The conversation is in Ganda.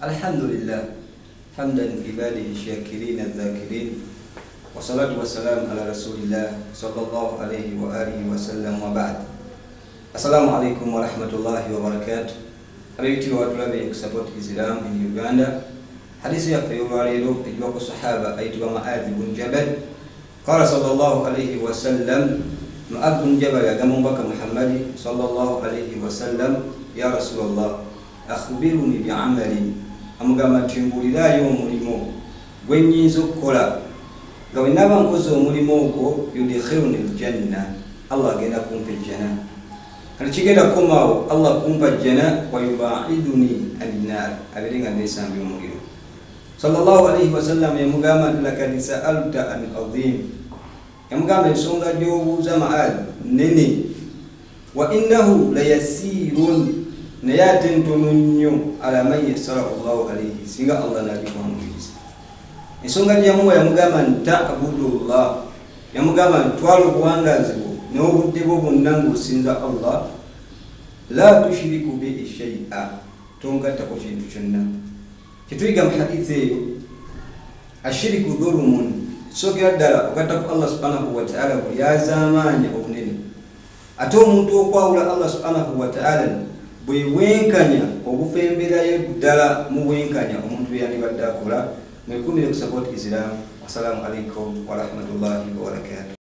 Alhamdulillah hamdan ibadihi shakirin adh-dhakirin wassalatu wassalamu ala rasulillah sallallahu alayhi wa alihi wa sallam wa ba'd. Assalamu alaikum wa rahmatullahi wa barakatuh. Abebitiibwa batulabe ku Support Islam in Uganda. Hadisi yaffe ey'olwaleero ejwa ku sahaba ayitibwa Mu'adh bun Jabal. Qala sallallahu alayhi wa sallam, Mu'adh bun Jabal yagamba omubaka Muhammadi sallallahu alayhi wa sallam, ya Rasulallah, akhbiruni bi'amali, amugamba nti mbuuliraayo omulimu gwe nnyinza okukola nga bwe naaba nkoze omulimu ogwo yudkhiluni aljanna, Allah agenda kumpa ejjana. Kati kigenda kukomaawo Allah kumpa jjana wa yubaiduni annar, abeere nga neesambya omuliro. Sallallahu alayhi wasallam yamugamba nti lakad sa'alta an adhim, yamugamba ensonga gy'obuuza Mu'adh nnene, wa innahu layasirun, naye ate ntono nnyo ala man yassarahu Allahu alayhi, singa Allah n'agikwanguyiriza. Ensonga gye yamuwa yamugamba nti ta'budullah, yamugamba nti twala obuwangaazi bwo n'obudde bwo bwonna ng'osinza Allah, la tushiriku bihi shay'a, tongattako kintu kyonna. Kyetuyiga mu hadithi eyo, ashiriku dhulumun, kisookera ddala ogattako Allah subhanahu wataala bulyazaamaanya obunene. Ate omuntu okwawula Allah subhanahu wataala bwe bwenkanya obufemberayo ddala mu bwenkanya omuntu bye yandibadde akola. Mwekumire ku Support Islam. Wassalamu alaikum warahmatullahi wabarakatuh.